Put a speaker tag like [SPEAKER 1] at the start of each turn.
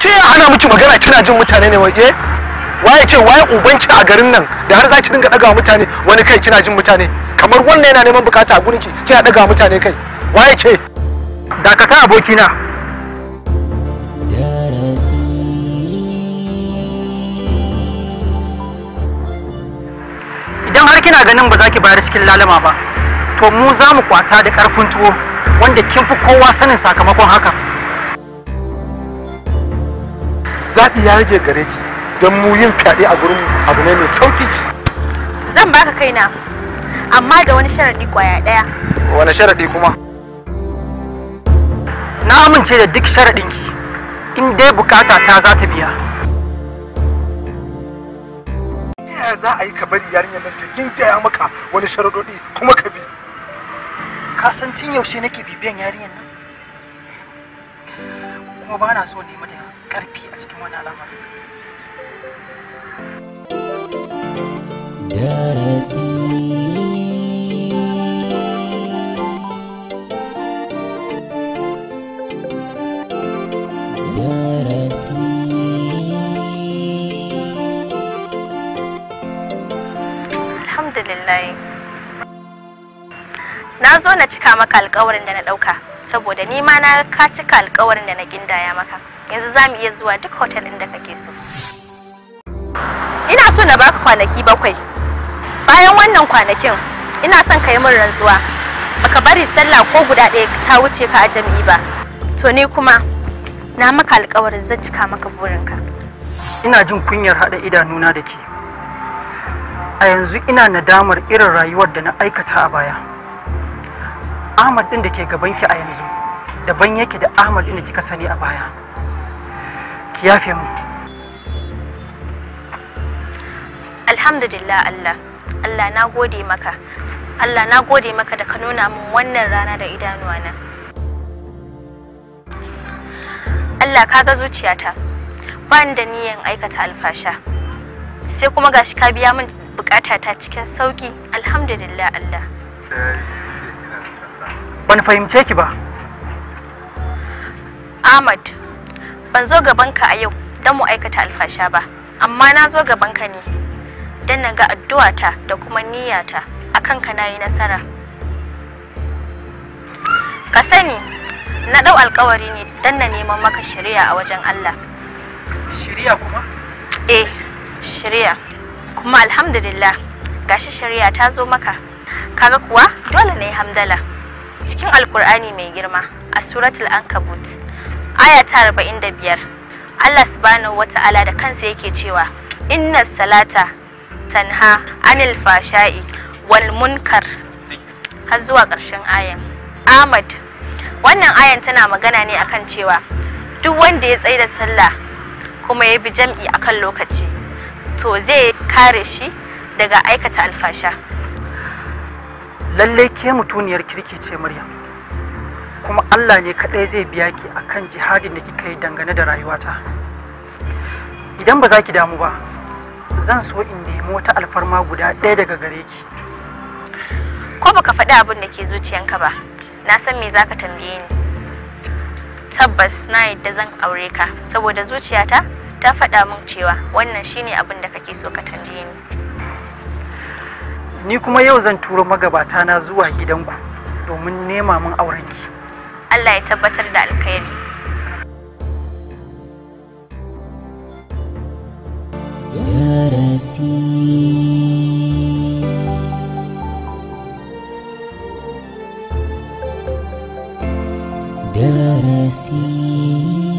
[SPEAKER 1] Ke ana miki magana kina jin mutane ne wai eh? Waye ke waye ubanki a garin nan da har zaki dinga daga mutane wani kai kina jin mutane kamar wannan yana neman bukata a gurinki kina daga mutane kai waye ke?
[SPEAKER 2] Dakata abokina. Idan har kina ganin ba za ki bayar cikin lalama ba, to mu za mu kwata da karfin tuwo wanda kin fi kowa sanin sakamakon haka.
[SPEAKER 1] Zaɓi ya rage gare ki don mu yin fyaɗe a gurin abu ne mai sauki.
[SPEAKER 3] Zan baka kaina, amma da wani sharaɗi kwaya ɗaya.
[SPEAKER 1] Wani sharaɗi kuma?
[SPEAKER 2] Na amince da duk sharaɗinki, in dai bukata ta za ta biya.
[SPEAKER 1] Ya za a yi ka bari yarinyar nan ta gindaya maka wani sharaɗoɗi kuma ka bi?
[SPEAKER 2] Ka san tun yaushe nake bibiyan yarinyar nan? Kuma ba na so ne mata ƙarfi a cikin wani al'amari.
[SPEAKER 3] Alhamdulillah. Na zo na cika maka alƙawarin da na ɗauka, saboda ni ma na ka cika alƙawarin da na gindaya maka. Yanzu za mu iya zuwa duk hotel ɗin da kake so. Ina so na baka kwanaki 7. Bayan wannan kwanakin, ina son ka yi min rantsuwa. Baka bari sallah ko guda ɗaya ta wuce ka a jami'i ba. To ni kuma na maka alƙawarin zan cika maka burinka.
[SPEAKER 2] Ina jin kunyar haɗa idanuna da ke. A yanzu ina nadamar irin rayuwar da na aikata a baya. Ahmad ɗin da ke gabanki a yanzu daban yake da Ahmad ɗin da kika sani a baya. Ki yafe mu.
[SPEAKER 3] Alhamdulillah Allah. Allah na gode maka. Allah na gode maka da ka nuna min wannan rana da idanuwana. Allah ka ga zuciyata. Ba ni da niyyar aikata alfasha. Sai kuma gashi ka biya min bukatata cikin sauki. Alhamdulillah Allah.
[SPEAKER 2] Ban fahimce ki ba.
[SPEAKER 3] Ahmad, ban zo gabanka a yau don mu aikata alfasha ba, amma na zo gabanka ne don na ga addu'ata da kuma niyyata akan ka na yi nasara. Ka sani, na ɗau alkawari ne don na neman maka shiriya a wajen Allah.
[SPEAKER 2] Shiriya kuma?
[SPEAKER 3] Eh, shiriya. Kuma alhamdulillah, gashi shiriya ta zo maka. Kaga kuwa dole na yi hamdala. Cikin Alkur'ani mai girma a suratul Ankabut, aya ta 45, Allah subhanahu wata'ala da kansa yake cewa inna salata tanha anil fashai wal munkar har zuwa ƙarshen ayan. Ahmad, wannan ayan tana magana ne akan cewa duk wanda ya tsaida sallah kuma ya bi jam'i akan lokaci to zai kare shi daga aikata alfasha.
[SPEAKER 2] Lallai ke mutuniyar kirki ce Maryam, kuma Allah ne kaɗai zai biya ki akan jihadin da kika yi dangane da rayuwata. Idan ba za ki damu ba, zan so in nemi wata alfarma guda ɗaya daga gare ki.
[SPEAKER 3] Ko baka faɗi abin da ke zuciyanka ba, na san me zaka tambaye ni. Tabbas na yadda zan aure ka, saboda zuciyata ta faɗa min cewa wannan shine abin da kake so ka tambaye ni.
[SPEAKER 2] Ni kuma yau zan turo magabata na zuwa gidanku domin nema min aurenki.
[SPEAKER 3] Allah ya tabbatar da alkhairi.
[SPEAKER 4] Darasi. Darasi.